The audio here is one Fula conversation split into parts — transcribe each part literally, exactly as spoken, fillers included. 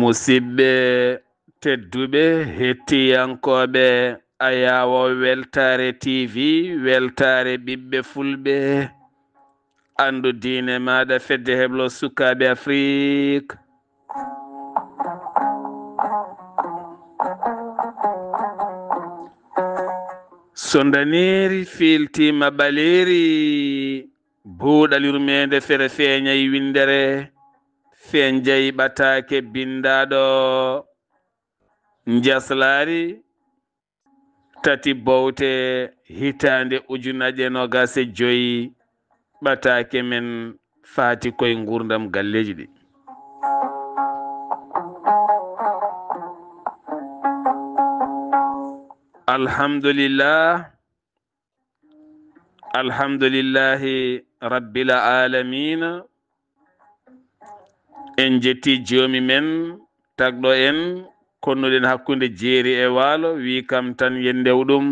Musidɓe tedduɓe, hettiyankooɓe Ayaawo Weltaare T V, Weltaare Ɓiɓɓe Fulɓe, anndu diine maaɗa, fedde heblo sukaaɓe Afrik. So ndaneeri fiiltiima ɓaleeri, buuɗal yurmeende fere feeñay winndere, feeñjay ɓataake binndaaɗo, njaslaari tati bowte hitaande ujunaaje noogaas e joy, ɓataake men faati koye nguurndam galleeji ɗi. Alhamdulillah, alhamdulillahi rabbil aalamiina. En jetti joomi men tagɗo en, konnuɗen hakkunde jeeri e waalo, wi kam tan yen ndew ɗum.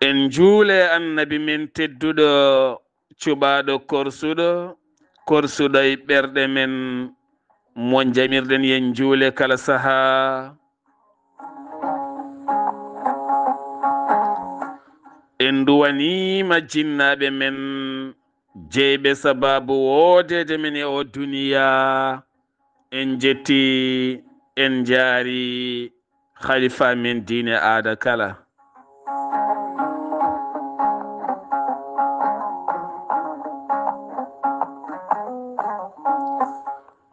En njuule annabi men tedduɗo, cuɓaaɗo korsuɗo, korsuɗo e ɓerɗe men, mo jamirɗen yen njuule kala sahaa. En nduwaniima jinnaaɓe men, jeyɓe sabaabu woodeede men e o duniya. En jetti, en njaari khalifa men diine aada kala.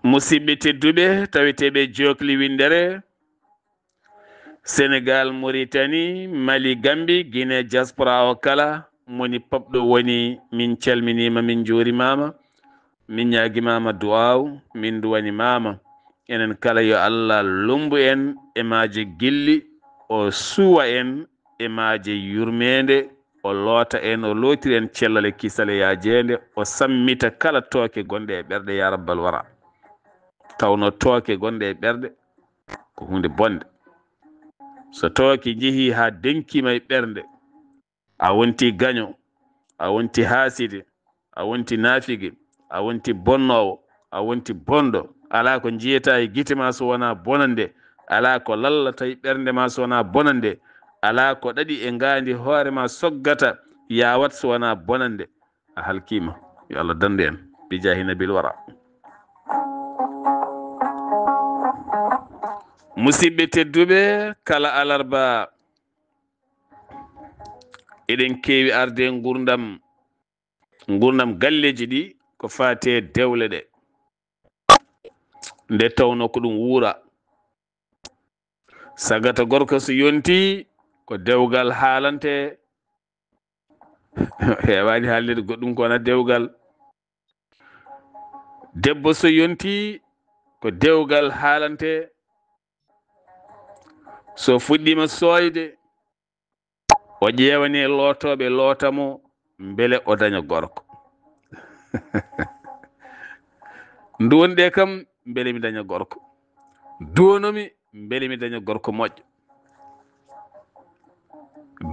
Musidɓe tedduɓe, taweteeɓe jokli winndere, Senegal, Mauritanie, Mali, Gambie, Guinée, diaspora o kala, moni pop ɗo woni, min calminiima, min njuurimaama, min ñaagimaama du'aaw, min duwanimaama. Enen kala yo Allah lummbu en e maaje gilli, o suwa en e maaje yurmeende, o loota en, o lootira en cellal e kisal e yaajeende, o sammita kala tooke gonɗe e ɓerɗe, ya rabbal wara. Tawno tooke gonɗe e ɓerɗe ko huunde bonde. So tooke njehii haa denkiima e ɓernde, a wonti gaño, a wonti haaside, a wonti naafige, a wonti bonnoowo, a wonti bonɗo. Alaa ko njiyataa e gite ma so wonaa bonande, alaa ko lallata e ɓernde ma so wonaa bonande, alaa ko ɗaɗi e ngaandi hoore ma soggata yaawat so wonaa bonande. A halkiima. Yo Allah danndu en bi jaahi nabil wara. Musidɓe tedduɓe, kala alarba eɗen keewi arde ngurdam, ngurdam galleeji ɗi ko faati e dewle ɗe. Nde tawno ko ɗum wuura. Sagata gorko so yonti, ko dewgal haalante. Heewaani haalde goɗɗum ko wonaa dewgal. Debbo so yonti, ko dewgal haalante. So fuɗɗiima sooyde, o ƴeewani e lootooɓe loota mo, mbele o daña gorko. Nduwon ɗe kam, mbele mi daña gorko. Duwonomi, mbele mi daña gorko moƴƴo.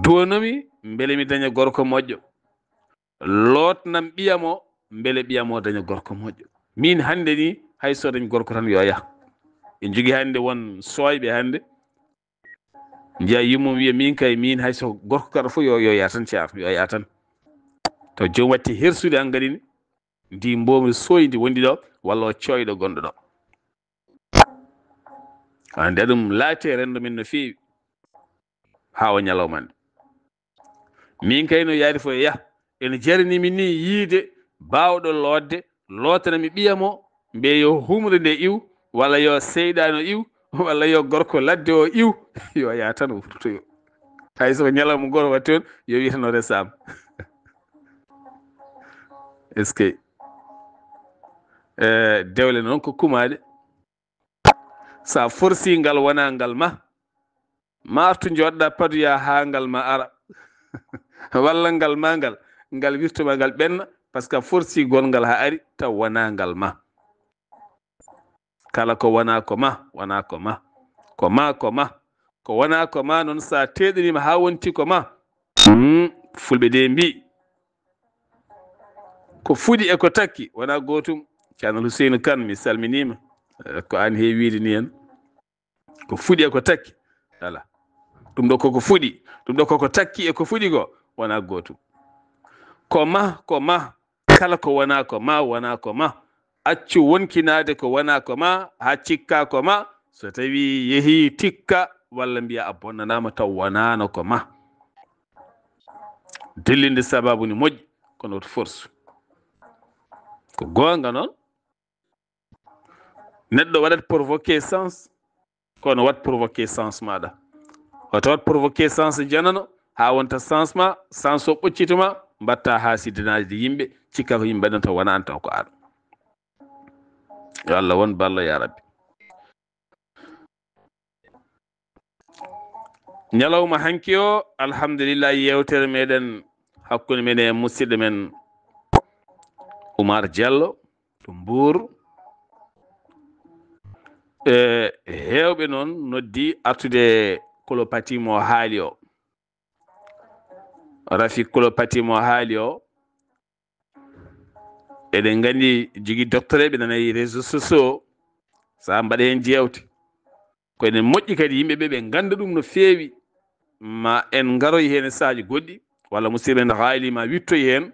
Duwonomi, mbele mi daña gorko moƴƴo. Lootnam ɓiya mo, mbele ɓiya mo daña gorko moƴƴo. Min hannde ni, hay so dañ gorko tan yo yah. En jogi hannde won sooyɓe hannde, njiya yummum wiya, "Min kay, min hay so gorko kaɗa fof yo, yo yah tan, ceer, yo yah tan." Taw joom watti hersude an kadi ni, ndi mbomri sooyndi wondi ɗo, walla o cooyɗo gonɗo ɗo. Ande ɗum laate renndo men no feewi. Haa o ñalawma nde. Min kay no yaari fof e yah. Ene jarani min ni yiide baawɗo lootde, lootana mi ɓiya mo, mbe yo humre nde iw, walla yo seyɗaano iw, walla yo gorko ladde o iw, yo yaa tan o wurtoyo. Hay so ko ñalawma gooto waɗi toon, yo wiye tan o resaama. Est-ce que, eh, dewle noon ko kumaaɗe. Sa forsi ngal wonaa ngal ma, ma artu njooɗɗa padoya haa ngal ma ara. Walla ngal ma ngal, ngal wirtoma ngal ɓenna, parce que forsi gongal haa ari taw wonaa ngal ma. Kala ko wonaa ko ma, wonaa ko ma. Ko ma, ko ma. Ko wonaa ko ma noon, sa teeɗaniima haa wonti ko ma. Hmm, fulɓe de mbii, ko fuɗi e ko takki, wonaa gootum. Ceerno Huseynu Kan, mi salminiima. Eh, ko aan heewi wiyde ni en. Ko fuɗi e ko takki. Voilà. Ɗum ɗo koko fuɗi. Ɗum ɗo koko takki e ko fuɗi ko, wonaa gootum. Ko ma, ko ma. Kala ko wonaa ko ma, wonaa ko ma. Accu wonkinaade ko wonaa ko ma, haa cikkaa ko ma. So tawii yehii tikka, walla mbiya a bonnanaama taw wonaano ko ma. Dillinde sabaabu ne moƴƴi, kono woto force. Ko goonga noon, neɗɗo waɗat provoqué sens, kono wat provoqué sens maaɗa. Wata wat provoqué sens janano, haa wonta sens ma, sens o ɓoccito ma, mbatta haasidinaaji yimɓe, cikka ko yimɓe mbaɗan taw wona an taw ko an. Yo Allah won ballo ya Rabbi. Ñalawma hanki o, alhamdulillah, yeewtere meɗen hakkunde men e musidɗo men Oumar Diallo to Mbour. E heewɓe noon noddi artude colopathie mo haali o. Rafi, colopathie mo haali o, eɗen nganndi jogii docteur ɓe nana e réseaux sociaux, so a mbaɗa heen jeewte. Ko enen moƴƴi kadi yimɓe ɓe ɓe ngannda ɗum no feewi, ma en ngaroy heen e saaji goɗɗi, walla musidɓe en haali ma wittoy heen,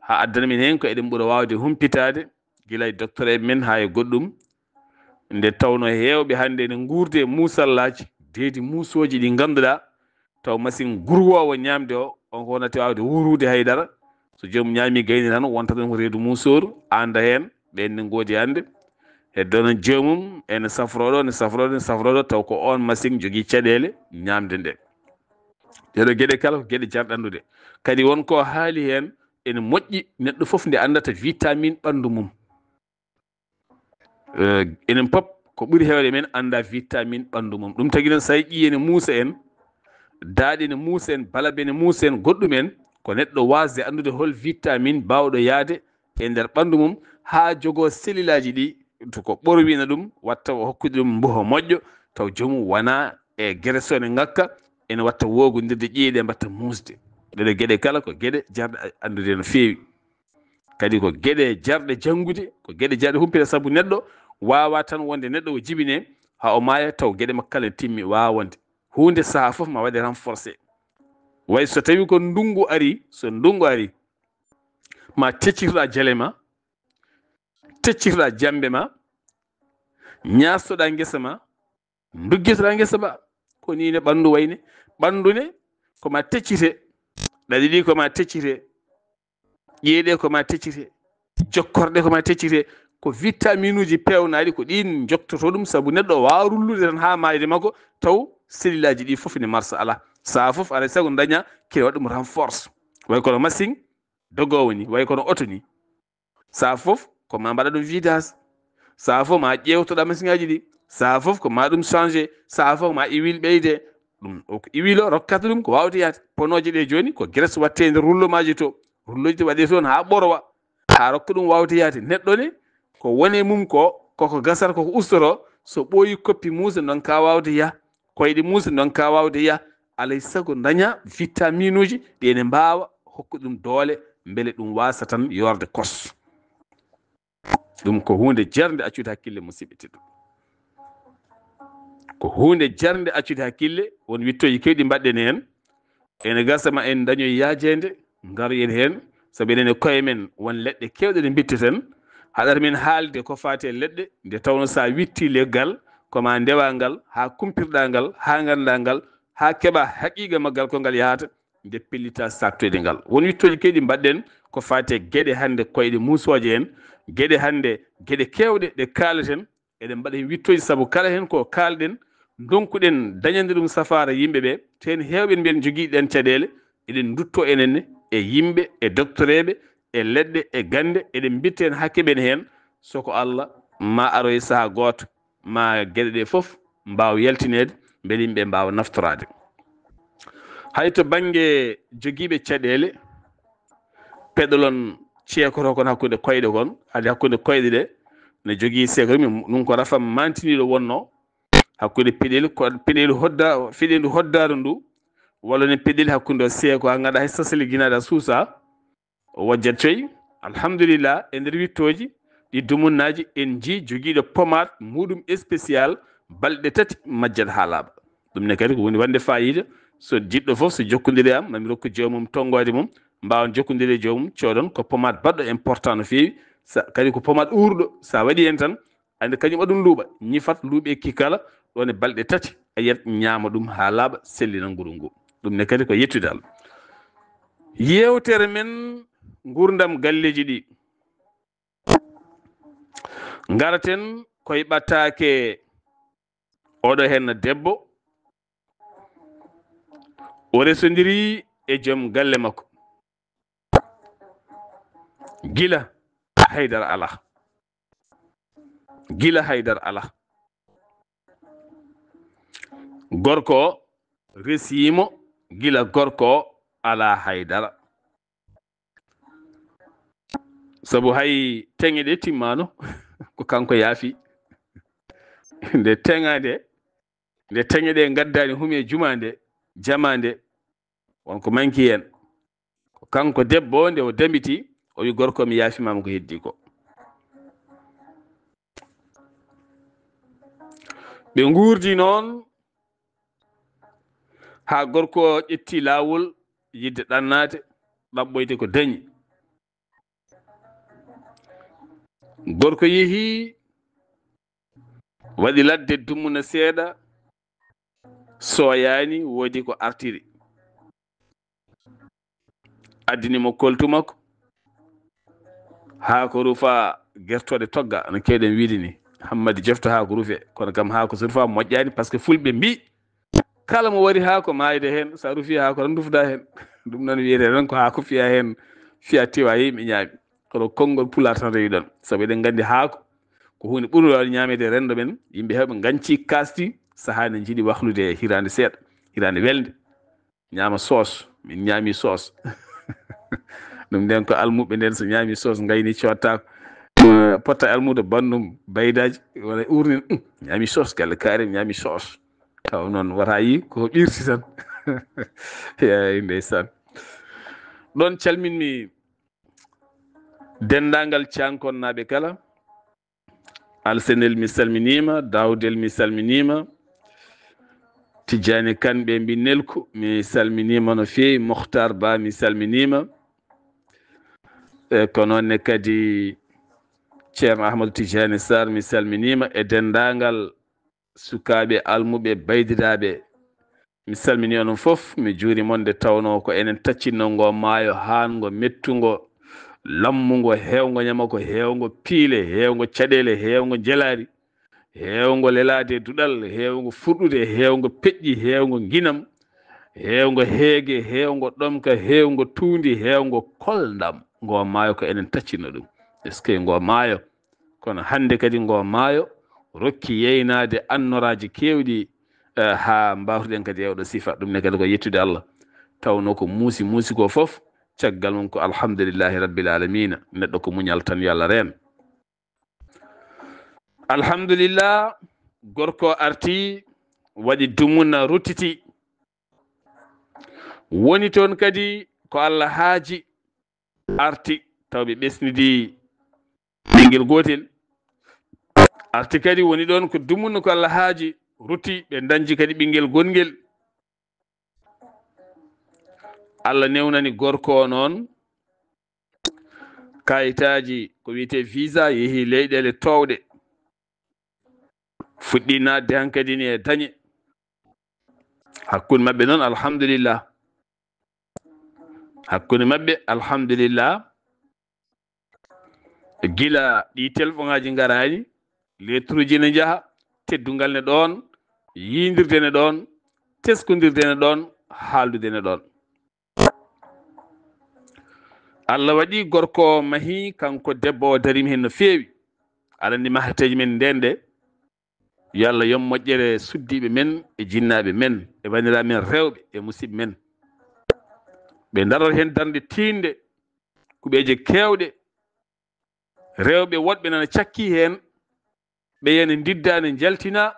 haa addana min heen ko eɗen ɓura waawde humpitaade, gila e docteur en men haa e goɗɗum. Nde tawnoo heewɓe hannde ene nguurdi e muusallaaji, deedi muusooji ɗi ngannduɗaa, taw masiŋ gurwoowo ñaamde o, on ko wonata waawde wuurude hay dara. So joomum ñaami gayni tan, wonta ɗon ko reedu muusooru, aanda heen, ɓeen ne ngoodi hannde. Heddo noon joomum, ene safroo ɗo, ene safroo ɗo, ene safroo ɗo, taw ko oon masiŋ jogii caɗeele ñaamde nde. Ɗeɗo geɗe kala ko geɗe jarɗe anndude. Kadi won ko haali heen, ene moƴƴi neɗɗo fof nde anndata vitamine ɓanndu mum. Eh, enen pop ko ɓuri heewde men annda vitamine ɓanndu mum. Ɗum tagi noon, so a ƴii ene muusa en, daaɗe ene muusa en, balabe ene muusa en, goɗɗum en, ko neɗɗo waasde anndude hol vitamine baawɗo yahde e nder ɓanndu mum haa jogoo selilaaji ɗi, to ko ɓorwina ɗum, watta o hokkude ɗum mboho moƴƴo, taw joomum wona e gere so ene ŋakka, ene watta woogondirde ƴiye ɗe mbatta muusde. Ɗeɗo geɗe kala ko geɗe jarɗe anndude no feewi. Kadi ko geɗe jarɗe janngude, ko geɗe jarɗe humpita, sabu neɗɗo waawaa tan wonde neɗɗo o jibine haa o maaya taw geɗe makko kala timmi, waawaa wonde. Huunde sahaa fof ma waɗe renforcé. Way so tawi ko ndunngu ari, so ndunngu ari, ma teccitoɗaa jale ma, teccitoɗaa jambe ma, ñaastoɗaa ngesa ma, nduggitoɗaa ngesa ma. Ko nii ne ɓanndu wayni. Ɓanndu ne ko ma teccite. Ɗaɗi ɗi ko ma teccite. Ƴiye ɗe ko ma teccite. Jokkorɗe ko ma teccite. Ko vitaminuuji peewnaaɗi, ko ɗiin njoktoto ɗum, sabu neɗɗo o waawaa rullude tan haa maayde makko, taw selilaaji ɗi fof ene marsa alaa. Sahaa fof, alaa e sago daña kene waɗa ɗum renforce. Way kono masiŋ dogoowo ni, way kono oto ni. Sahaa fof ko ma mbaɗa ɗum vidage. Sahaa fof ma ƴeewtoɗaa masiŋaaji ɗi. Sahaa fof ko ma ɗum changé. Sahaa fof ma huile ɓeyde. Ɗum o ko huile o rokkata ɗum ko waawde yahde. Ponooje ɗe jooni ko graisse waɗtee e nder rullomaaji to. Rullooji to waɗee toon haa ɓorwa, haa rokka ɗum waawde yahde. Neɗɗo ne, ko woni e mum ko, koko gasata, koko ustoto, so ɓooyi koppi muusa, ndonka waawde yah. Koyɗe muusa, ndonka waawde yah. Alaa e sago daña vitaminuuji ɗi ene mbaawa hokkude ɗum doole, mbele ɗum waasa tan yoorde kos. Ɗum ko huunde jarnde accude hakkille, musidɓe tedduɓe. Ko huunde jarnde accude hakkille, won wittooji keewɗi mbaɗɗen heen. Ene gasa ma en dañoy yaajeende, ngaroyen heen, sabu enen e koye men won leɗɗe keewɗe ɗe mbitteten. Haɗata min haalde ko faati e leɗɗe, nde tawnoo so a wittii leggal, ko ma ndewaa ngal, haa kumpirɗaa ngal, haa nganndaa ngal, haa keɓaa haqiiqa maggal ko ngal yahata, nde pellitaa saaktoyde ngal. Won wittooji keewɗi mbaɗɗen ko faati e geɗe hannde koyɗe muusooje en, geɗe hannde, geɗe keewɗe ɗe kaaleten, eɗen mbaɗa heen wittooji, sabu kala heen ko kaalɗen, ndonkuɗen dañande ɗum safaara yimɓe ɓe, te heen heewɓe mbiyen jogiiɗen caɗeele, eɗen ndutto enen ne e yimɓe, e doctoreeɓe, e leɗɗe, e gannde, eɗen mbitta heen hakke men heen, so ko Allah ma aro e sahaa gooto, ma geɗe ɗe fof mbaawa yaltineede, mbele yimɓe mbaawa naftoraade. Hay to bannge jogiiɓe caɗeele, peɗolon ceekotoo kon hakkunde koyɗe kon, hade hakkunde koyɗe ɗe ne jogii seekre, min ɗum ko rafam mantiniiɗo wonnoo, hakkunde peɗeli, ko peɗeli hodda-, peɗeli hoddaaɗo ndu, walla ne peɗeli hakkunde o seeko, haa ngaɗa hay sasali ginaɗa suusa, o wajjat coy. Alhamdulillah, e nder wittooji ɗi dumunnaaji, en njii jogiiɗo pomaat muɗum spécial, balɗe tati majjat haa laaɓa. Ɗum ne kadi ko woni wonde faayiida, so jiɗɗo fof, so jokkondiri e am, mami rokku joomum tonngoode mum, mbaawan jokkondirde e joomum, coodon ko pomaat baɗɗo important no feewi, sa, kadi ko pomaat uurɗo, sa waɗi heen tan, andi kañum aɗum luuɓa, ñifat luuɓe ki kala, ɗon e balɗe tati, a yiyat ñaama ɗum haa laaɓa, sellina nguru ngu. Ɗum ne kadi ko yettude Allah. Yeewtere men nguurndam galleeji ɗi. Ngaraten koye ɓattaake oɗo heen debbo, o resondiri e joom galle makko. Gila haydara alaa. Gila haydara alaa. Gorko o resii mo gila gorko o alaa haydara. Sabu hay teŋe ɗe timmaano, ko kanko yaafi. Nde teŋa nde, nde teŋe ɗe ngaddaani humi e juma nde, jama nde, won ko manki heen. Ko kanko debbo o, nde o damiti, o wi gorko, "Mi yaafimaama ko heddi ko." Ɓe nguurdi noon haa gorko o ƴetti laawol yidde ɗannaade, ɗaɓɓoyde ko dañi. Gorko yehi, waɗi ladde dummuna seeɗa, sooyaani, woodi ko artiri. Addini mo koltu makko. Haa ko rufa gertooɗe togga, no keewɗen wiide ni. Hammadi jofta haa ko rufe, kono kam haa ko so rufa moƴƴaani, par ce que fulɓe mbii, kala mo wari haako maayde heen, so a rufii haako tan ndufda heen. Ɗum noon wiyete tan ko haako fiya heen, fiya tiwa yimɓe ñaami. Kono konngol pulaar tan rewi ɗon. Sabu eɗen nganndi haako ko huunde ɓurnde waawde ñaameede e renndo men. Yimɓe heewɓe nganci kaasti, sahaa ne njiɗi wahlude e hiraande seeɗa, hiraande welde. Ñaama soos, min ñaami soos. Ɗum nden ko almuɓɓe nden so ñaami soos ngayni cottaako. Eh, potta almuudo banndum baydaaji, wala urnin, "Mm, ñaami soos, galle kaari, ñaami soos." Taw noon wata yi ko ɓirti tan. Eey, ndeysaan. Ɗon calminmi denndaangal Cankonnaaɓe kala. Alsenel, mi salminiima. Daawdel, mi salminiima. Tijjaani Kan ɓe mbi Nelku, mi salminiima no feewi. Mokhtar Ba, mi salminiima. E ko noon ne kadi Ceerno Ahmadu Tijjaani Sarr, mi salminiima, e denndaangal sukaaɓe, almuɓe, baydiraaɓe. Mi salmini onon fof, mi juuri mon, nde tawnoo ko enen taccinno ngo maayo haango, mettungo, lammungo, heewngo ñamako, heewngo piile, heewngo caɗeele, heewngo njelaari, heewngo lelaade e duɗal, heewngo furɗude, heewngo peƴƴi, heewngo nginam, heewngo heege, heewngo ɗomka, heewngo tuundi, heewngo kolndam. Ngo maayo ko enen taccinno ɗum. Est-ce que ngo maayo? Kono hannde kadi ngo maayo rokki yeynaade annoraaji keewɗi, eh, haa mbaawtuɗen kadi e oɗo sifa. Ɗum ne kadi ko yettude Allah. Tawnoo ko muusi, muusi ko fof, caggal mum ko alhamdulillahi rabbil alamina. Neɗɗo ko muñal tan, yo Allah reen. Alhamdulillah, gorko arti, waɗi dumuna, ruttiti. Woni toon kadi ko Allah haaji, arti, taw ɓe ɓesnidi ɓinngel gootel. Arti kadi woni ɗoon ko dumunna ko Allah haaji, rutti, ɓe dañji kadi ɓinngel gongel. Allah newnani gorko o noon kayitaaji ko wiyetee visa, yehi leyɗeele toowɗe. Fuɗɗi naatde hankadi ni e dañe. Hakkunde maɓɓe noon, alhamdulillah. Hakkunde maɓɓe, alhamdulillah. Gila ɗi telefoŋaaji ngaraani, letruuji ne njaha, teddungal ne ɗoon, yiindirde ne ɗoon, teskondirde ne ɗoon, haaldude ne ɗoon. Allah waɗi gorko o mahi, kanko debbo o darima heen no feewi. Aɗa anndi mahateeji men ndeen ɗe. Yo Allah yom moƴƴere suddiiɓe men e jinnaaɓe men e banndiraaɓe men rewɓe e musidɓe men. Ɓe daror heen darnde tiiɗnde, kuɓeeje keewɗe. Rewɓe woɗɓe nana cakki heen, ɓe yana ndidda ne njaltina,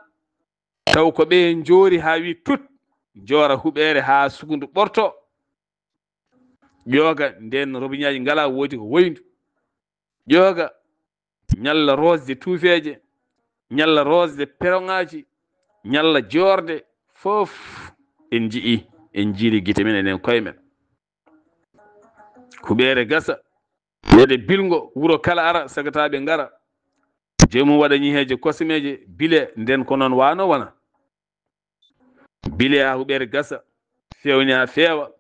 taw ko ɓe njoori haa wi tut, njoora huɓeere haa sukundu ɓorto. Ƴooga ndeen robiñaaji ngalaa, woodi ko woyndu. Ƴooga ñalla rosde tuufeeje, ñalla rosde peroŋaaji, ñalla joorde, fof en nji'i, en njiiri gite men, enen koye men. Huɓeere gasa, ñande bilngo, wuro kala ara, sagataaɓe ngara. Joomum waɗa ñiheeje kosemeeje, bile, ndeen ko noon waano wona. Bile haa huɓeere gasa, fewne haa feewa.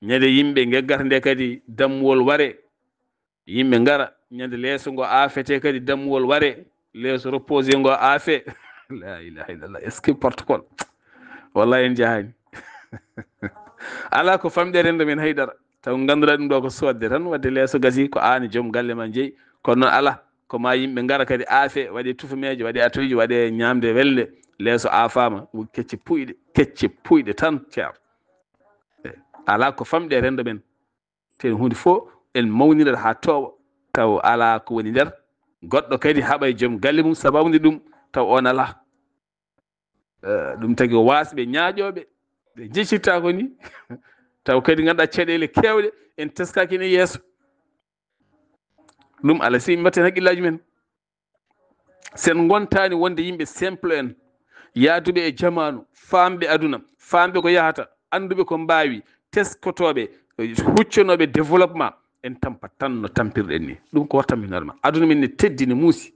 Ñande yimɓe ngeggata nde kadi dammuwol ware. Yimɓe ngara, ñande leeso ngo aafete kadi dammuwol ware. Leeso reposé ngo aafe. La ilaha illallah. Est-ce que protocole? Wallahi en njahaani. Alaa ko famɗi e renndo men haydara. Taw ngannduɗaa ɗum ɗo ko soodde tan, waɗde leeso gasi ko aan e joom galle ma njeyi. Kono noon alaa, ko ma yimɓe ngara kadi aafe, waɗe tufumeeje, waɗe atoyji, waɗe ñaamde welde, leeso aafaama, kecce puyɗe, kecce puyɗe tan, ceerno. Eh, alaa ko famɗi e renndo men. Te huunde fof en mawnira haa toowa, taw alaa ko woni nder. Goɗɗo kadi haɓa e joom galle mum, sababude ɗum, taw on alaa. Eh, ɗum tagi o waasɓe ñaaƴooɓe, ɓe njeccirta ko ni. Taw kadi ngannduɗaa caɗeele keewɗe, en teskaaki ne yeeso. Ɗum alaa si en mbatten hakkillaaji men. Sen ngontaani wonde yimɓe simple en, yaaduɓe e jamaanu, faamɓe aduna, faamɓe ko yahata, annduɓe ko mbaawi, teskotooɓe, hucconooɓe développement, en tampat tan no tampirɗen ni. Ɗum ko tampinorde ma. Aduna men ne teddi, ne muusi.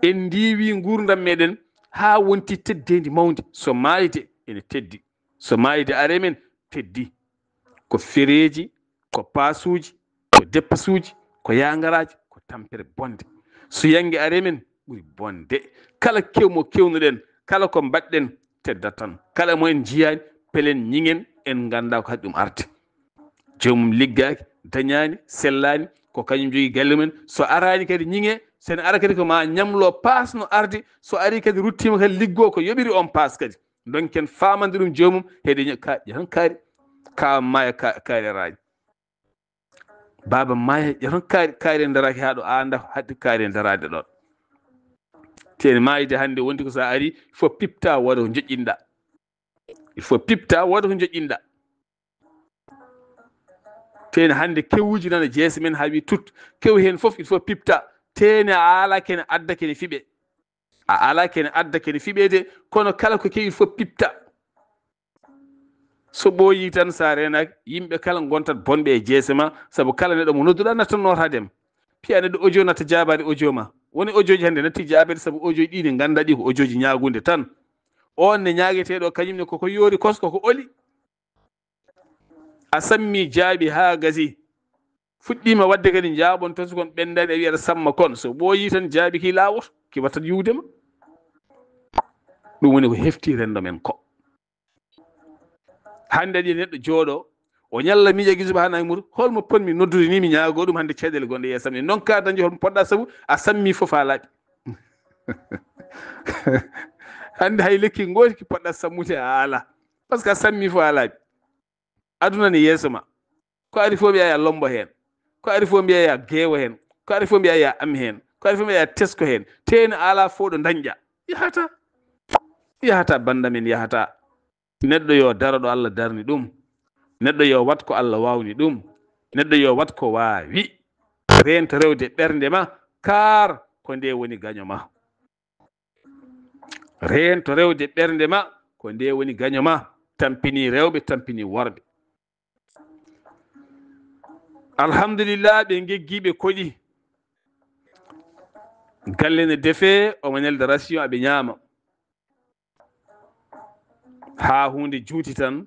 En ndiiwi nguurndam meɗen haa wonti teddeendi mawndi. So maayde ene teddi. So maayde are men teddi. Ko fereeji, ko paasuuji, ko deppasuuji, ko yaangaraaji, ko tampere bonde. So yannge are men ɓuri bonde. Kala kew mo kewnuɗen, kala ko mbaɗɗen teddat tan. Kala mo en njiyaani, pelen ñingen, en nganndaa ko haɗi ɗum arde. Joomum liggaaki, dañaani, sellaani, ko kañum jogii galle mum en. So araani kadi ñiŋe, so ene ara kadi ko ma ñamlo paas no arde, so arii kadi ruttiima kadi liggoo ko yoɓiri on paas kadi. Ndonken faamande ɗum joomum, heɗe ña-, ka-, ƴa tan kaari, ka maaya ka-, kaari araani. Baaba maaya, ƴa tan kaari, kaari en daraaki haa ɗo, a annda haɗde kaari en daraade ɗoon. Te ene maayde hannde wonti ko so a arii, il faut piɓta wooda ko njoƴƴinɗa. Il faut piɓta wooda ko njoƴƴinɗa. Teene hannde kewuuji nana jeese men haa wi tut. Kew heen fof il faut piɓta. Teene a alaa kene adda kene fiɓe. A alaa kene adda kene fiɓeede, kono kala ko kewi il faut piɓta. So ɓooyii tan, so a reenaaki, yimɓe kala ngontat bonɓe e jeese ma, sabu kala neɗɗo mo nodduɗaa nattan nootaade ma. Piya neɗɗo audio natta jaabaade audio ma. Woni audio ji hannde natti jaabeede sabu audio ji ɗi ne nganndaa ɗi ko audio ji ñaagunde tan. Oon ne ñaageteeɗo kañum ne koko yoori kos, koko oli. A sammi jaabi haa gasi. Fuɗɗiima waɗde kadi njaaɓon toon so kon ɓendaani a wiya aɗa samma kon. So ɓooyii tan jaabi ki laawoto, ki wattat yuwde ma. Ɗum woni ko hefti renndo men ko. Hannde aɗa yiya neɗɗo jooɗo, o ñalla miijaaki subhanahu mur, holmo ponmi noddude ni mi ñaagoo ɗum hannde caɗeele gonɗe yeeso am ɗe. Ndonka dañde holmo poɗɗa sabu a sammi fof haa laaɓi. Hannde hay lekki ngooti ki poɗɗa sammude a alaa. Parce que a sammi fof haa laaɓi. Aduna ne yeeso ma. Ko ari fof mbiya ya lombo heen. Ko ari fof mbiya ya geewo heen. Ko ari fof mbiya ya am heen. Ko ari fof mbiya ya tesko heen. Teene alaa fof ɗo dañƴa. Yahata. Yahata bannda men yahata. Neɗɗo yo daro ɗo Allah darni ɗum. Neɗɗo yo wat ko Allah waawni ɗum. Neɗɗo yo wat ko waawi. Reento rewde ɓernde ma, kaar ko nde woni gaño ma. Reento rewde ɓernde ma, ko nde woni gaño ma. Tampini rewɓe, tampini worɓe. Alhamdulillah, ɓe ngeggi, ɓe koɗi. Galle ne defe, omo nelda ration, aɓe ñaama. Haa huunde juuti tan,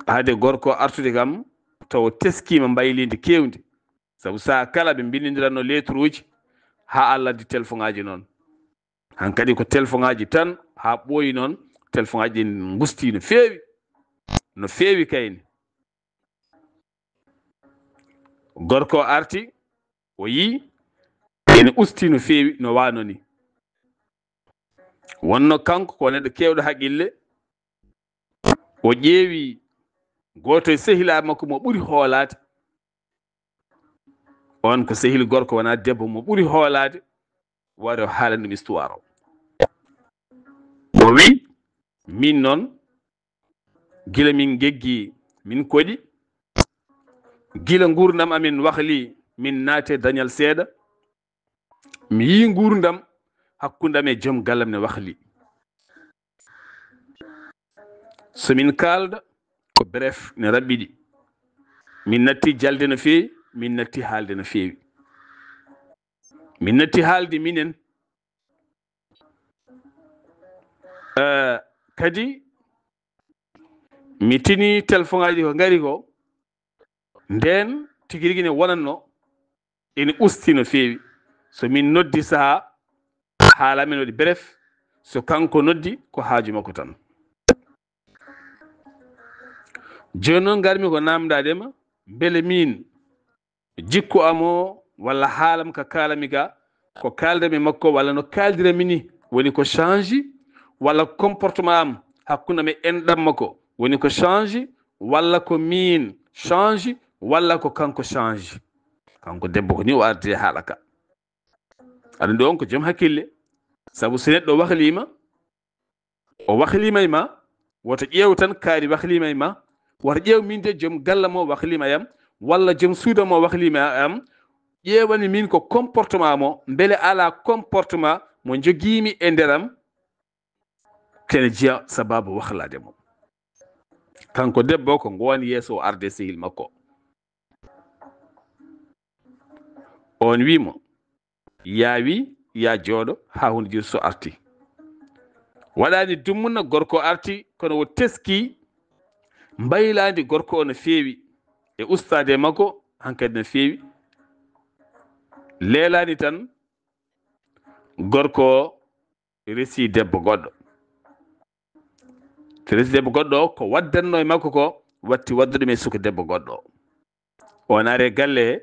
haade gorko artude kam, taw teskiima mbayliinde keewndi. Sabu saha kala ɓe mbinnindiranno letruuji haa Allah di telfoŋaaji noon. Hankadi ko telfoŋaaji tan haa ɓooyi noon, telfoŋaaji ɗin ngusti no feewi, no feewi kayni. Gorko o arti, o yii, ene usti no feewi, no waano ni. Wonno kanko ko neɗɗo keewɗo haqqille, o ƴeewi gooto e sehilaaɓe makko mo ɓuri hoolaade. On ko sehil gorko, wonaa debbo, mo ɓuri hoolaade, wari o haalani ɗum histoire o. O wi, min noon, gila min geggi, min koɗi, gila nguurndam amin wahli, min naate dañal seeɗa, mi yii nguurndam hakkunde am e joom gallam ne wahli. So min kaalda, ko bref, ne raɓɓiɗi. Min natti jalde no feewi, min natti haalde no feewi. Min natti haalde minen. Eh, kadi, mi tini telefoŋaaji ko ngari ko, ndeen tigi rigi ne wonanno, ene usti no feewi. So min noddi saha, haala men waɗi bref, so kanko noddi, ko haaju makko tan. Jooni noon ngarmi ko naamndaade ma, mbele miin jikku am o walla haalam ka kaalami ga, ko kaaldanmi makko walla no kaaldirami ni, woni ko change, walla comportement am hakkunde am e enɗam makko, woni ko change, walla ko miin change, walla ko kanko change. Kanko debbo ko ni o ardi e haala ka. Aɗa anndi on ko joom hakkille. Sabu so neɗɗo wahlima, o wahlima e ma, woto ƴeew tan kaari wahlima e ma, woto ƴeew min de joom galle mo wahlima e am, walla joom suuda mo wahlima e am, ƴeewani min ko comportement mo, mbele alaa comportement mo jogiimi e nder am, kene jeya sababu wahlaade mo. Kanko debbo ko ngowan yeeso o arde sehil makko. On wi mo, yaa wi, yaa jooɗo haa huunde jiri so arti. Waɗaani dumunna gorko arti, kono o teski mbaylaandi gorko o no feewi. E ustaade makko, hankadi no feewi. Leelaani tan, gorko o resi debbo goɗɗo. So resi debbo goɗɗo o, ko waddanno e makko ko, watti wadda ɗum e suka debbo goɗɗo o. O naare galle he,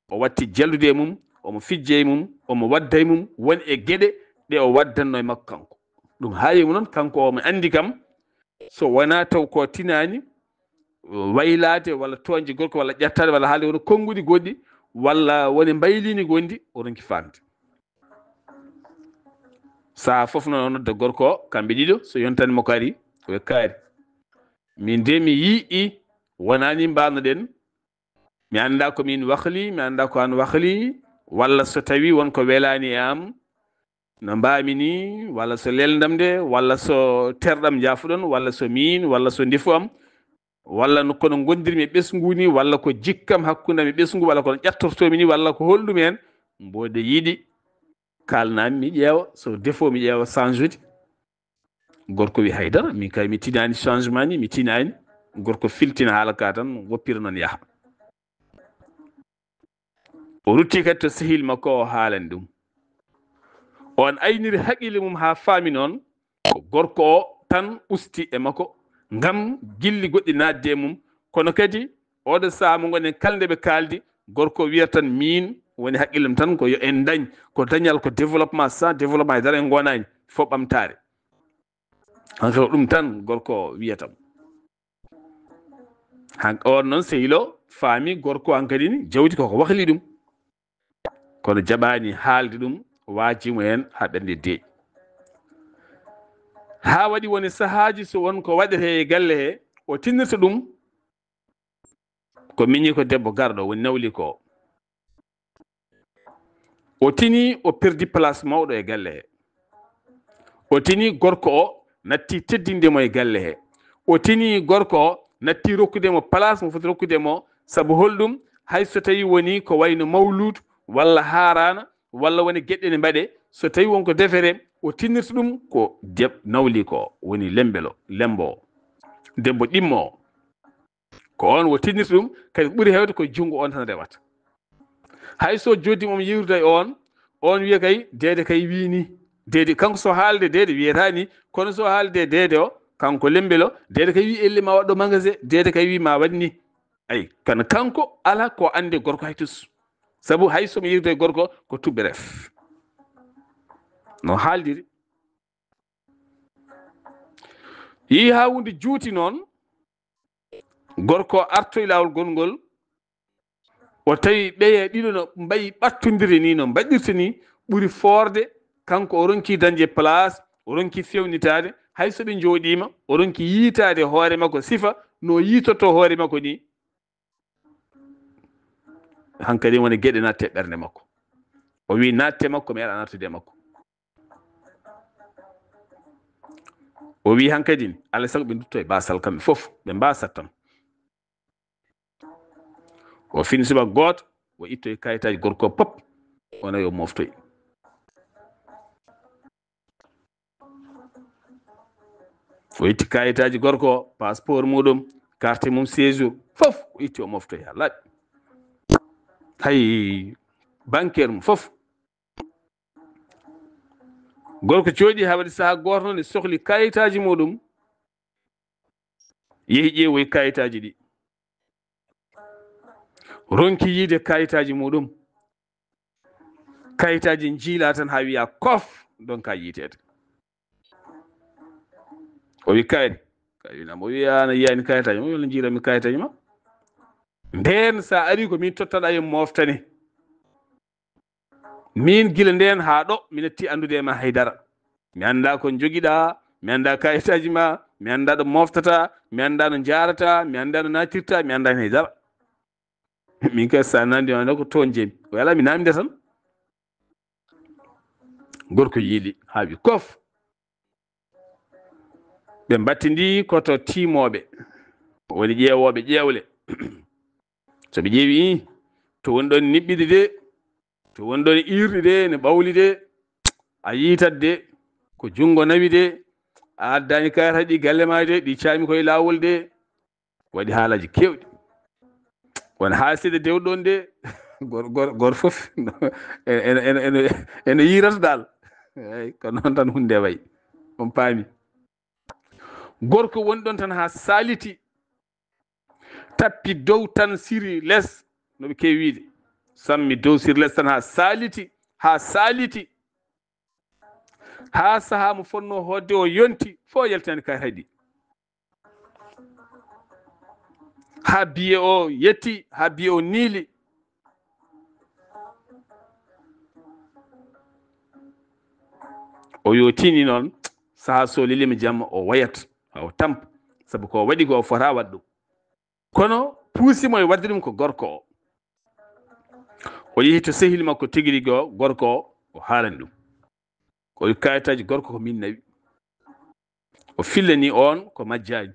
o watti jallude e mum, omo fijja e mum, omo wadda e mum, won e geɗe ɗe o waddanno e makko kanko. Ɗum haawi mo noon, kanko omo anndi kam, so wonaa taw ko tinaani, waylaade walla toñde gorko walla ƴattaade walla haalde wona konnguɗi goɗɗi walla woni mbayliini gonɗi, o ronki faamde. Saha fof noon o nodda gorko o, kamɓe ɗiɗo, so yontani mo kaari, o wi kaari. Min de mi yii, wonaa ni mbaano ɗen. Mi anndaa ko min wahli, mi anndaa ko an wahli, walla so tawi won ko welaani e am, no mbaami ni, walla so lelndam nde, walla so terɗam jaafuɗon, walla so miin, walla so ndefu am, walla no kono ngondirmi e ɓesngu ni, walla ko jikkam hakkunde am e ɓesngu, walla kono ƴattortoomi ni, walla ko holɗum en, mboɗo yiɗi kaalnami mi ƴeewa, so defo mi ƴeewa change ude. Gorko wi haydara, min kay mi tinaani changement ni, mi tinaani. Gorko filtina haala ka tan, woppira noon yaha. O rutti kadi to sehil makko o haalani ɗum. On ayniri haqqille mum haa faami noon ko gorko o tan usti e makko ngam gilli goɗɗi naatde e mum. Kono kadi oɗo saha mo ngonen kala nde ɓe kaaldi, gorko o wiyata tan miin woni haqqillem tan ko yo en dañ ko dañal ko développement, sans développement e dara en ngonaani fof ɓamtaare. Hankadi ko ɗum tan gorko o wiyata mo. Han-, on noon sehil o faami gorko hankadi ni jawdi koko wahli ɗum. Kono jaɓaani haalde ɗum, waaji mo heen haa ɓernde deeƴi. Haa waɗi woni sahaaji so won ko waɗetee e galle he, o tinnirta ɗum ko miñi ko debbo garɗo, woni nawli ko. O tini o perdi place mawɗo e galle he. O tini gorko o natti teddinde mo e galle he. O tini gorko o natti rokkude mo place mo foti rokkude mo. Sabu holɗum? Hay so tawi woni ko wayno mawluudu walla haaraana walla woni geɗe ne mbaɗe, so tawi won ko defere, o tinnirta ɗum ko deb-, nawli ko woni lembelo, lembo o, debbo ɗimmo o. Ko on o tinnirta ɗum, kadi ɓuri heewde ko junngo on tan rewata. Hay so joddi mum yiwrude e on, on wiya kay, deede kay wii ni. Deede kanko so haalde deede wiyata ni, kono so haalde deede o, kanko lembel o, deede kay wii elle ma waɗɗo magasin, deede kay wii ma waɗ ni. Ay, kan kanko ala ko annde gorko hay tus. Sabu hay so mi yiwrude e gorko, ko tuɓɓe ref. No haaldiri. Yehi haa huunde juuti noon, gorko o artoyi laawol gongol, o tawi ɓeya ɗiɗo no mbayi ɓattondire ni, no mbaɗirta ni, ɓuri foorde. Kanko o ronki dañde place, o ronki fewnitaade, hay so ɓe njooɗiima, o ronki yiitaade hoore makko sifa no yiitotoo hoore makko ni. Hankadi woni geɗe natte ɓernde makko. O wi natte makko, mi ara nattude makko. O wi hankadi, alaa sago ɓe ndutto e basal kamɓe fof, ɓe mbasat tan. O fini suba gooto, o ittoye kayitaaji gorko pop, o nawi o moftoy. O itti kayitaaji gorko, passeport muɗum, carte mum séjour, fof o itti o moftoy haa laaɓi. Hay bancaire mum fof. Gorko jooɗi haa waɗi sahaa gooto noon, e sohli kayitaaji muɗum, yehi ƴeewoyi kayitaaji ɗi. Ronki yiide kayitaaji muɗum. Kayitaaji njiila tan haa wiya kof, donka yiiteede. O wi kayri. Kayri nam o wi, "An a yiyani kayitaaji?" O wi, "Wala njiirami kayitaaji ma." Ndeen sa ari ko min tottaɗa e moftani. Min gila ndeen haa ɗo, mi natti anndude e ma haydara. Mi annda ko njogiɗa, mi annda kayitaaji ma, mi annda ɗo moftata, mi annda no njaarata, mi annda no natirta, mi annda heen haydara. Min kay sa nandi ma ko toon jeemi. O yala mi namde tan. Gorko yiili haa wi kof. Ɓe mbattindi ko to tiimooɓe, woni ƴeewooɓe ƴeewle. So ɓe ƴeewi, ii, to woni ɗon niɓɓiɗi de, to woni ɗon iirɗi de, ne ɓawli de, a yiitat de, ko junngo nawi de, a addaani kayitaaji ɗi galle maa de, ɗi caami koye laawol de. Waɗi haalaaji keewɗi. Won haaside dewɗon de, gor, gor, gor fof ene, ene, ene, ene, ene yiirata dal. Eey, ko noon tan hunnde wayi. On paami. Gorko woni ɗon tan haa saaliti, tappi dow tan siri les, no ɓe keewi wiide. Sammi dow siri les tan haa saaliti, haa saaliti. Haa sahaa mo fotnoo hootde o yonti, fof yaltinaani kayitaaji ɗi. Haa biye o yetti, haa biye o niili. O yotini noon, sahaa so lelima jamma o wayat, haa o tampa, sabu ko waɗi ko o fota waɗ ɗum. Kono puusi mo e waɗde ɗum ko gorko o. O yehi to sehil makko tigi rigi o, gorko o, o haalani ɗum. Ko wi kayitaaji gorko ko min nawi. O fillani on ko majjaani.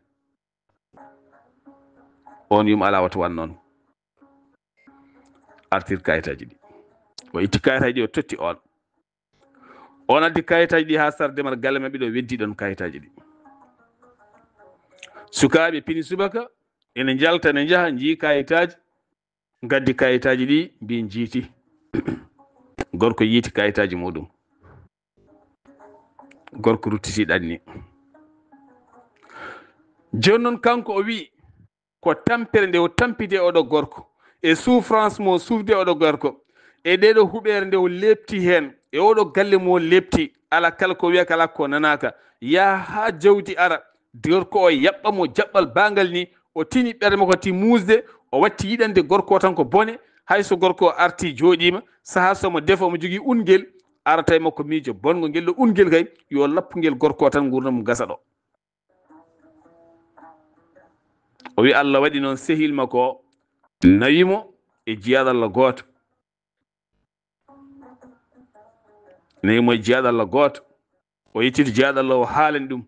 On yum alaa wata wan noon. Artir kayitaaji ɗi. O itti kayitaaji ɗi, o totti on. On addi kayitaaji ɗi haa sar demal galle maɓɓe ɗo, weddi ɗon kayitaaji ɗi. Sukaaɓe pini subaka, ene njalta, ene njaha, njii kayitaaji, ngaddi kayitaaji ɗi, mbi njiiti. Gorko yiiti kayitaaji muɗum. Gorko ruttiti ɗanni. Jooni noon kanko o wi, ko tampere nde o tampide oɗo gorko, e souffrance mo sufde oɗo gorko, e ɗeɗo huɓeere nde o lepti heen, e oɗo galle mo lepti, ala kala ko wiya, kala ko nanaaka, yaha haa jawdi ara, gorko o yaɓɓa mo jaɓɓal bangal ni, o tini ɓernde makko ti muusde, o watti yiɗande gorko o tan ko bone, hay so gorko o arti jooɗiima, sahaa so mo defa, omo jogii ungel, arata e makko miijo bongo ngel ɗo ungel kay, yo lappu ngel gorko o tan nguurndam mum gasa ɗo. O wi Allah waɗi noon sehil makko o nawi mo e jiyaaɗo Allah gooto. Nawi mo e jiyaaɗo Allah gooto. O yettiti jiyaaɗo Allah o haalani ɗum.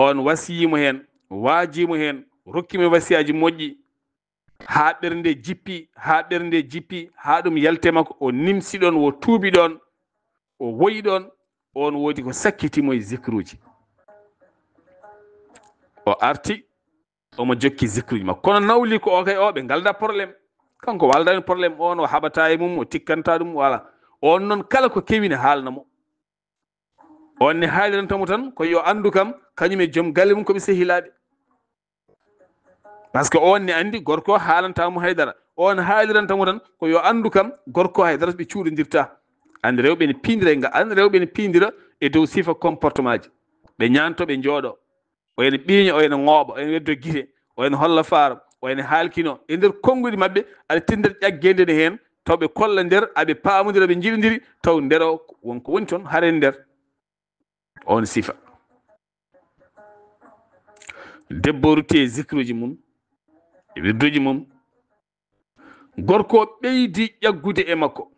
On wasiyii mo heen, waajii mo heen, rokki mo wasiyaaji moƴƴi. Haa ɓernde jippi, haa ɓernde jippi, haa ɗum yalti e makko, o nimsi ɗon, o tuubi ɗon, o woyi ɗon, on woodi ko sakkiti mo e zikruuji. O arti, omo jokki zikruuji makko. Kono nawli ko o kay o, ɓe ngalda problème. Kanko waaldaani problème, on o haɓataa e mum, o tikkantaa ɗum, wala. On noon kala ko kewi ne haalna mo. On ne haaliranta mo tan ko yo anndu kam, kañum e joom galle mum ko ɓe sehilaaɓe. Parce que on ne anndi gorko o haalantaa mo haydara. On haaliranta mo tan ko yo anndu kam, gorko haydara ɓe cuuɗondirtaa. Anndi rewɓe ne piindira e nga, anndi rewɓe ne piindira e dow sifa comportement ji. Ɓe ñaanto, ɓe njooɗo. O ene ɓiiña, o ene ŋooɓa, o ene weddo gite, o ene holla faaro, o ene haalkino. E nder konnguɗi maɓɓe, aɗa tindi nder ƴaggeende ne heen, taw ɓe kolla nder, aɓe paamondira, ɓe njiɗondiri, taw nder o won ko woni toon, hare nder. On sifa. Debbo rutti e zikruuji mum, e wirduuji mum. Gorko o ɓeydi ƴaggude e makko,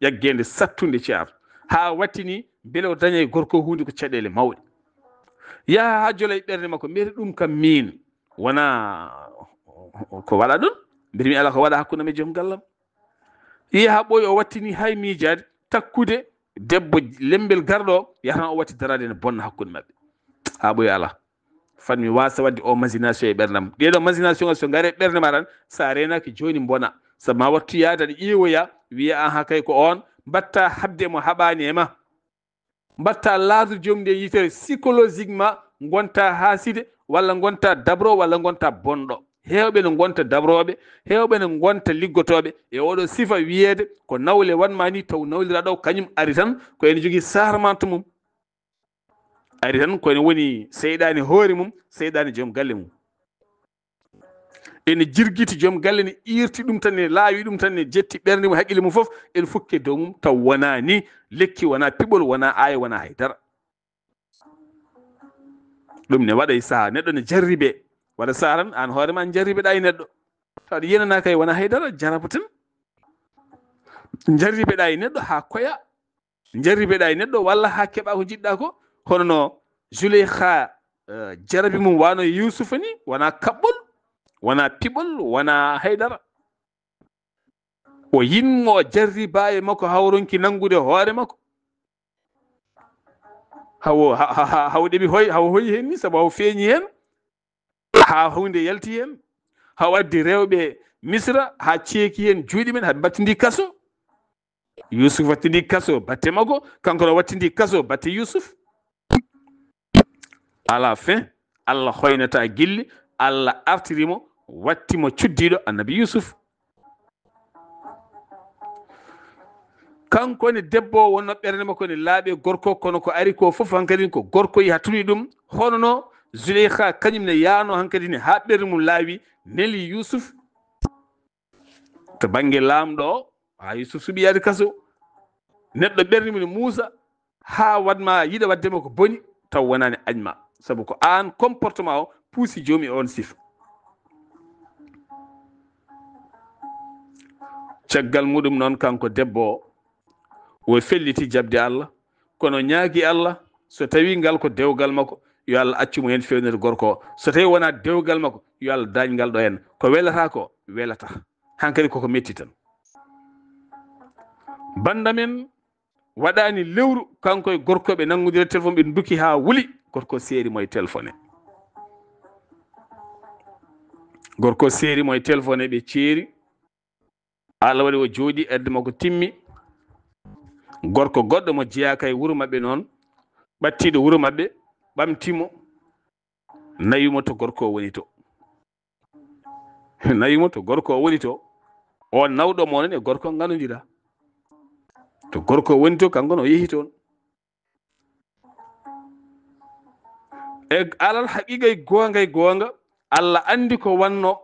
ƴaggeende sattunde, ceer, haa wattini mbele o daña e gorko huunde ko caɗeele mawɗe. Yaha haa jola e ɓernde makko, mbiyete ɗum kam miin wonaa ko waɗa ɗum, mbiyete mi alaa ko waɗa hakkunde am e joom gallam. Yaha ɓooy o wattini hay miijaade, takkude debbo lembel garɗo o, yahata o watti daraade ene bonna hakkunde maɓɓe. Haa ɓooy alaa. Fat mi waasa waɗde o machination e ɓerndam. Ɗeɗo machination ngal so ngare ɓernde ma tan, sa reenaaki jooni mbona. Sabu ma wattu yaade aɗa ƴeewoya, wiya, "Aha, kay ko on." Mbatta haɓde mo haɓaani e ma. Mbatta laawol joom nde yitere psychologiquement, ngonta haaside, walla ngonta dabro, walla ngonta bonɗo. Heewɓe ne ngonta dabrooɓe, heewɓe ne ngonta liggotooɓe. E oɗo sifa wiyeede ko nawle wan ma ni, taw nawlira ɗo, kañum ari tan, ko ene jogii sarmante mum. Ari tan ko ene woni seyɗaani hoore mum, seyɗaani joom galle mum. Ene jirgiti joom galle ne, irti ɗum tan, ne laawi ɗum tan, ne jetti ɓernde mum, haqqille mum fof, ene fukke dow mum, taw wonaa ni, lekki wonaa piɓol, wonaa aaya, wonaa hay dara. Ɗum ne waɗa e saha, neɗɗo ne jarribe. Waɗa saha tan, aan hoore ma, an jarribeɗa e neɗɗo. Taw aɗa yenana kay, wonaa hay dara, jaraba tan. Jarribeɗa e neɗɗo haa koya. Jarribeɗa e neɗɗo walla haa keɓa ko njiɗɗa ko. Hono no Zuleyha, eh, jarabi mum wano e Yuusufa ni, wonaa kaɓɓol, wonaa piɓol, wonaa hay dara. O yinmo, o jarriba e makko, haa o ronki nanngude hoore makko. Hawo, ha, ha, ha, hawo ɗeɓi hoy, hawo hoyi heen ni, sabu hawo feeñi heen. Haa huunde yalti heen. Hawo addi rewɓe Misra, haa ceeki heen juuɗe men, haa ɓe mbattindi kaso. Yuusuf wattindi kaso batte makko, kanko no wattindi kaso batte Yuusuf. À la fin, Allah hoynata gilli, Allah artiri mo, watti mo cuddiiɗo Annabi Yuusuf. Kanko ne debbo o wonno ɓernde makko ne laaɓi e gorko, kono ko ari ko fof hankadi ko gorko yi hatuni ɗum, hono no Zuleyha kañum ne yaano hankadi ne haa ɓernde mum laawi, neli Yuusuf. To bannge laamɗo o, haa Yuusuf suɓi yaade kaso. Neɗɗo ɓernde mum ne muusa, haa waɗ ma yiɗa waɗde ma ko boni, taw wonaani añ ma. Sabu ko aan comportement o puusi joomi on sifa. Caggal muɗum noon, kanko debbo o, o felliti jaɓde Allah, kono ñaagi Allah, so tawi ngal ko dewgal makko, yo Allah accu mo heen fewnere gorko o. So tawi wonaa dewgal makko, yo Allah daañ ngal ɗo heen. Ko welata ko, welata. Hankadi koko metti tan. Bannda men waɗaani lewru, kanko e gorko ɓe nanngodira téléphone, ɓe nduki haa wuli, gorko seeri mo e téléphone. Gorko seeri mo e téléphone, ɓe ceeri. Allah waɗi o jooɗi, erde makko timmi. Gorko goɗɗo mo jeyaaka e wuro maɓɓe noon, ɓattiiɗo wuro maɓɓe, ɓamti mo, nawi mo to gorko o woni to. Nawi mo to gorko o woni to. O nawɗo mo noon e gorko nganondira. To gorko o woni to, kanko no yehi toon. E alal haqiqa, e goonga, e goonga, Allah anndi ko wanno.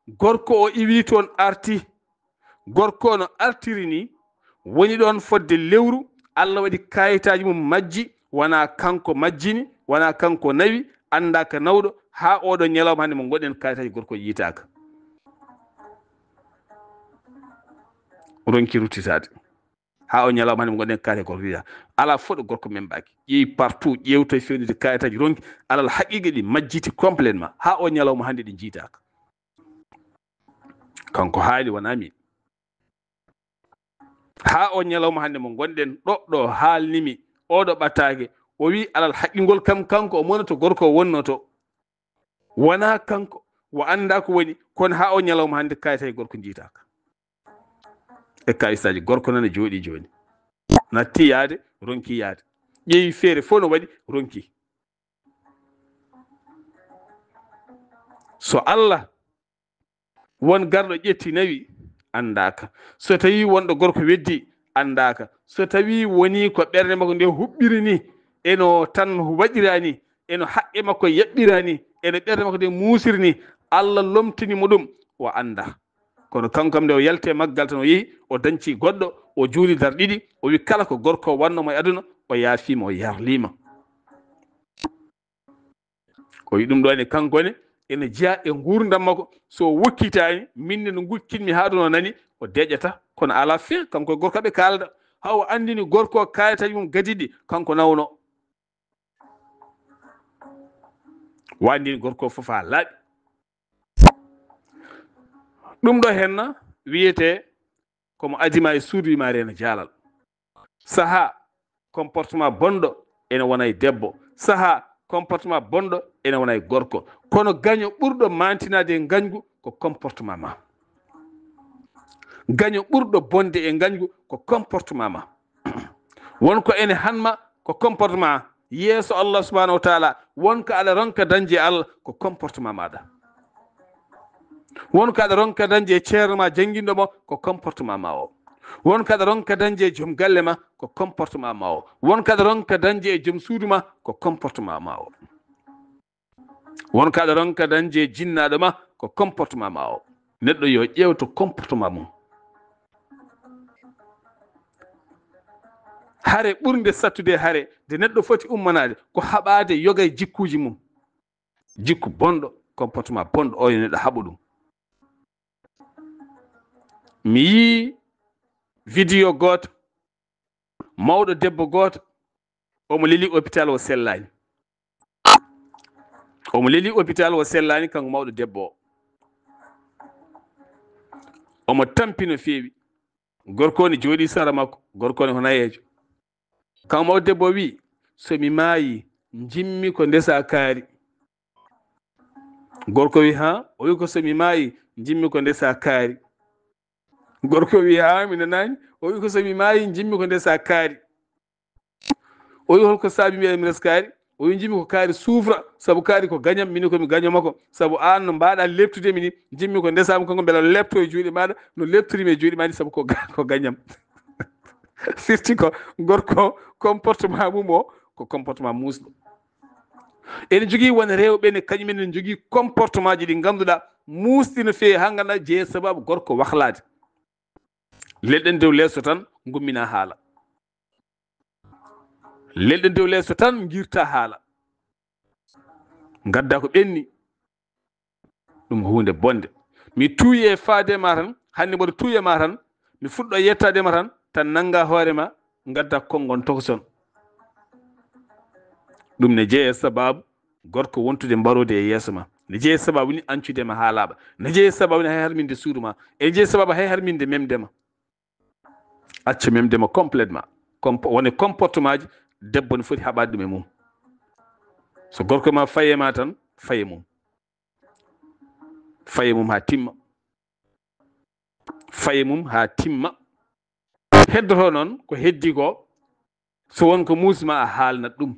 Gorko o iwi toon, arti. Gorko no artiri ni, woni ɗoon fodde lewru, Allah waɗi kayitaaji mum majji, wonaa kanko majjini, wonaa kanko nawi, anndaa ka nawɗo, haa oɗo ñalawma hannde mo ngonɗen kayitaaji gorko yiitaaka. Ronki ruttitaade. Haa o ñalawma hannde mo ngonɗen kayitaaji gorko yiitaaka. Alaa fof ɗo gorko membaaki. Ƴeewi partout, ƴeewtoy fewndide kayitaaji ronki, alal haqiqa ɗi majjiti complètement. Haa o ñalawma hannde ɗi njiitaaka. Kanko haali, wonaa miin. Haa o ñalawma hannde mo ngonɗen ɗo, ɗo haalnimi, oɗo ɓataake, o wi alal haqqingol kam kanko o monoto gorko o wonnoto. Wonaa kanko, o anndaa ko woni, kono haa o ñalawma hannde kayitaaji gorko njiitaaka. E kalisaaji, gorko nana jooɗi jooni. Natti yaade, ronki yaade. Ƴeewi feere fof no waɗi, ronki. So Allah won garɗo ƴetti nawi, anndaaka. So tawi wonɗo gorko weddi, anndaaka. So tawi woni ko ɓernde makko nde huɓɓiri ni, eno tan waɗira ni, eno haqqe makko yaɓɓira ni, eno ɓernde makko nde muusiri ni, Allah lomtini mo ɗum, o annda. Kono kanko kam nde o yalti e maggal tan o yehi, o danci goɗɗo, o juuli dar ɗiɗi, o wi kala ko gorko o wanno mo e aduna, o yaafii mo, o yarlii ma. O wi ɗum ɗo ne kanko ne, ene jeya e nguurndam makko. So o wokkitaani, min ne no ngukkinmi haa ɗo no nani, o deƴata. Kono ala fin, kanko e gorko ɓe kaalda. Haa o anndini gorko o kaalitaji mum gadiɗi, kanko nawno. Wandini gorko fof haa laaɓi. Ɗum ɗo henna wiyete komo adima e suudu wimaare ene jaalal. Saha comportement bonɗo ene wona e debbo. Saha comportement bonɗo ene wona e gorko. Kono gaño ɓurɗo mantinaade e ngañgu ko comportement ma. Gaño ɓurɗo bonde e ngañgu ko comportement ma. Won ko ene hanma ko comportement yeeso Allah subhanahu wa taala. Won ko aɗa ronka dañde e Allah ko comportement maɗa. Won ko aɗa ronka dañde e ceerno ma jannginɗo mo ko comportement ma o. Won ko aɗa ronka dañde e joom galle ma ko comportement ma o. Won ko aɗa ronka dañde e joom suudu ma ko comportement ma o. Won ko aɗa ronka dañde e jinnaaɗo ma ko comportement ma o. Neɗɗo yo ƴeewto comportement mum. Hare ɓurnde sattude hare nde neɗɗo foti ummanaade ko haɓaade yoga e jikkuuji mum. Jikku bonɗo, comportement bonɗo, o yo neɗɗo haɓu ɗum. Mi yii vidéo gooto, mawɗo debbo gooto, omo leli hôpital o sellaani. Omo leli hôpital o sellaani, kanko mawɗo debbo o. Omo tampi no feewi. Gorko ne jooɗi sara makko, gorko ne ko nayeejo. Kanko mawɗo debbo o wi, "So mi maayi, njimmi ko ndesa kaari." Gorko wi, "Ha?" O wi, "Ko so mi maayi, njimmi ko ndesa kaari." Gorko wi, "Ha, mi nanaani." O wi, "Ko so mi maayi, njimmi ko ndesa kaari." O wi, "Holko saabi mbiya mi res kaari?" O wi, "Njimmi ko kaari suufra, sabu kaari ko gañam, min ko mi gaño makko. Sabu aan no mbaaɗa leptude mi ni, njimmi ko ndesaam kanko mbela lepto e juuɗe maaɗa, no leptori mi e juuɗe maa ni, sabu ko ga-, ko gañam." Firti ko gorko comportement mum o, ko comportement muusɗo. Ene jogii won rewɓe ne kañum en ne jogii comportement ji ɗi ngannduɗaa muusɗi no feewi, haa ngannduɗaa jeeya sababu gorko wahlaade. Leɗɗen dow leeso tan ngummina haala. Leɗɗen dow leeso tan ngirta haala. Ngadda ko ɓenni. Ɗum ko huunde bonde. Mi tuuyi e faade ma tan, hannde mboɗo tuuyi e ma tan, mi fuɗɗo yettaade ma tan, tan nannga hoore ma, ngadda konngon tokoson. Ɗum ne jeeya sababu gorko wontude mbarode e yeeso ma. Ne jeeya sababu ni ancude ma haa laaɓa. Ne jeeya sababu ni hay harminde suudu ma. E jeeya sababu hay harminde memde ma. Acca memde ma complètement. Compo-, wone comportement ji debbo ne foti haɓaade ɗum e mum. So gorko ma faye ma tan, faye mum. Faye mum haa timma. Faye mum haa timma. Heddoto noon ko heddi ko, so won ko muusma a haalnat ɗum.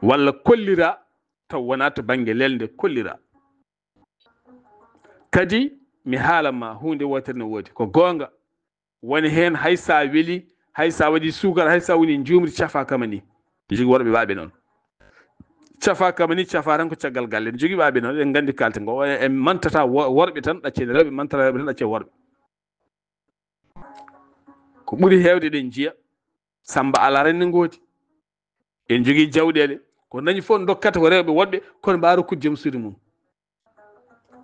Walla kollira taw wonaa to bannge lelnde kollira. Kadi mi haala ma huunde wootere ne woodi. Ko goonga. Woni heen hay so a weli, hay so a waɗi suukar, hay so a woni njuumri cafa kama ni. Jogi worɓe waaɓe noon. Cafa kama ni, cafa tan ko caggal galle. Jogi waaɓe noon, en nganndi kaalte ngo. En mantata wo-, worɓe tan ɗaccen rewɓe, mantata rewɓe tan ɗaccen worɓe. Ko ɓuri heewde eɗen njiya Samba ala renne ngoodi. En jogii jawɗeele. Ko dañi fof dokkata ko rewɓe woɗɓe, kono mbaɗa rokkude joom suudu mum.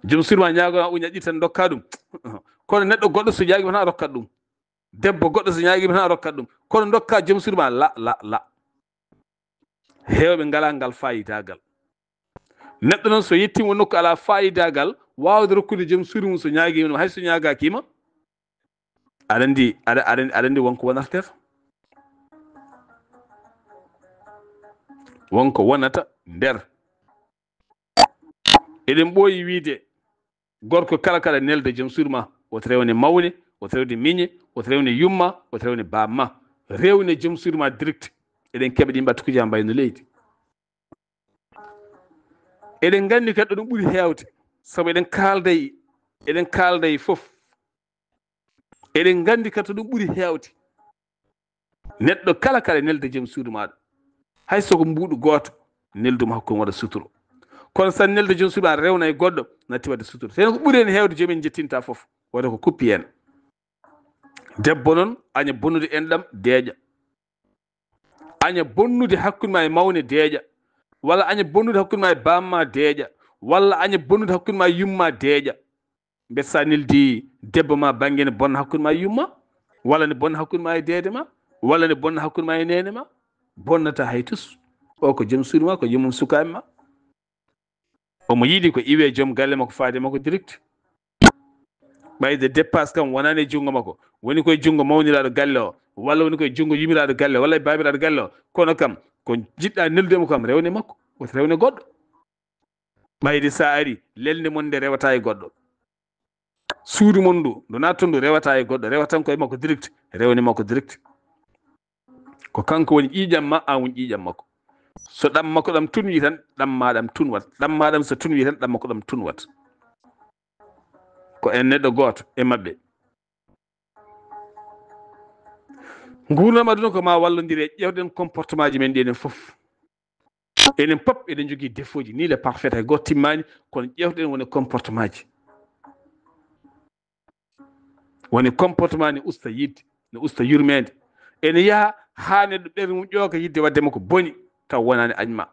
Joom suudu ma ñaago ma, o ñaƴƴi tan dokka ɗum. Kono neɗɗo goɗɗo so ñaagima tan a rokkat ɗum. Debbo goɗɗo so ñaagima tan a rokkat ɗum. Kono dokka joom suudu ma la, la, la. Heewɓe ngalaa ngal faayidaagal. Neɗɗo noon so yettiima nokku alaa faayidaagal, waawde rokkude joom suudu mum so ñaagiima ɗum, hay so ñaagaaki ma, aɗa anndi, aɗa, aɗa, aɗa anndi won ko wonata nder. Won ko wonata nder. Eɗen ɓooyi wiide, gorko kala kaɗa nelda joom suudu ma, woto rewne mawne, woto rewde miñe, woto rewde yumma, woto rewde bamma. Rewde joom suudu ma direct. Eɗen keɓa ɗin ɓattukuji ha mbayno leydi. Eɗen nganndi kadi ɗum ɓuri heewde, sabu eɗen kaalday, eɗen kaalday fof. Eɗen nganndi kadi ɗum ɓuri heewde. Neɗɗo kala kala nelda joom suudu maɗa, hay so ko mbuuɗu gooto, nelduma hakkunde waɗa suturo. Kono sa nelda joom suudu aɗa rewna e goɗɗo, natti waɗde suturo. Teno ko ɓuri en heewde joom en jettinta fof, wata ko kuppi en. Debbo noon, aña bonnude enɗam, deeƴa. Aña bonnude hakkunde ma e mawne, deeƴa. Walla aña bonnude hakkunde ma e bamma, deeƴa. Walla aña bonnude hakkunde ma e yumma, deeƴa. Mbete sa neldi debbo ma bannge ne bonna hakkunde ma e yumma, walla ne bonna hakkunde ma e deede ma, walla ne bonna hakkunde ma e neene ma, bonnata hay tus. O ko joom suudu ma, ko yummum sukaaɓe ma. Omo yiɗi ko iwe joom galle makko faade makko direct. Ɓayde dépasse kam wonani e junngo makko, woni koye junngo mawniraaɗo galle o, walla woni koye junngo yummiraaɗo galle o, walla e baabiraaɗo galle o. Kono kam ko jiɗɗa neldude mo kam, rewne makko, woto rewne goɗɗo. Ɓayde sa ari, lelnde mon nde rewata e goɗɗo. Suudu mon ndu, ndu natton ndu rewata e goɗɗo, rewatan koye makko direct, rewne makko direct. Ko kanko woni ƴiiƴam ma, an woni ƴiiƴam makko. So ɗam makko ɗam tunwi tan, ɗam ma ɗam tunwat. Ɗam ma ɗam so tunwi tan, ɗam makko ɗam tunwat. Ko en neɗɗo gooto e maɓɓe. Nguurndam aduna ko ma wallondire, ƴeewɗen comportement ji men ɗi enen fof. Enen pop eɗen jogii défaut ji, ni le parfait, hay gooto timmaani, kono ƴeewtoɗen woni comportement ji. Woni comportement ne usta yidde, ne usta yurmeende. Ene yaha haa neɗɗo ɓernde mum ƴooka yidde waɗde mo ko boni, taw wonaani añ ma.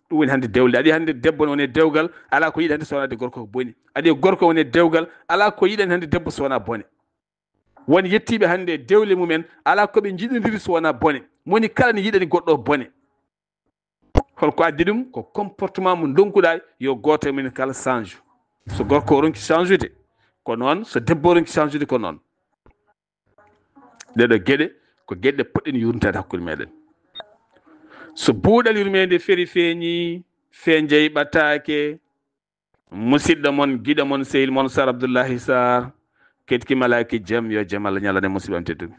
Ɗum woni hannde dewle. Aɗa yiya hannde debbo ne woni e dewgal, alaa ko yiɗani hannde so wonaa de gorko ko boni. Aɗa yiya gorko woni e dewgal, alaa ko yiɗani hannde debbo so wonaa bone. Won yettiiɓe hannde e dewle mumen, alaa ko ɓe njiɗondiri so wonaa bone. Moni kala ne yiɗani goɗɗo bone. Holko addi ɗum? Ko comportement mo ndonkuɗaa yo gooto e men kala change. So gorko o ronki change-ude, ko noon. So debbo o ronki change-ude, ko noon. Ɗeɗo geɗe ko geɗe poɗɗen yurnitaade hakkunde meɗen. So buuɗal yurmeende feri feeñi, feenjey ɓataake, musidɗo mon, giɗo mon, sehil mon, Sar Abdullahi Sar, ketki malaaki jam, yo jam Allah ñalane musiɓɓe am tedduɓe.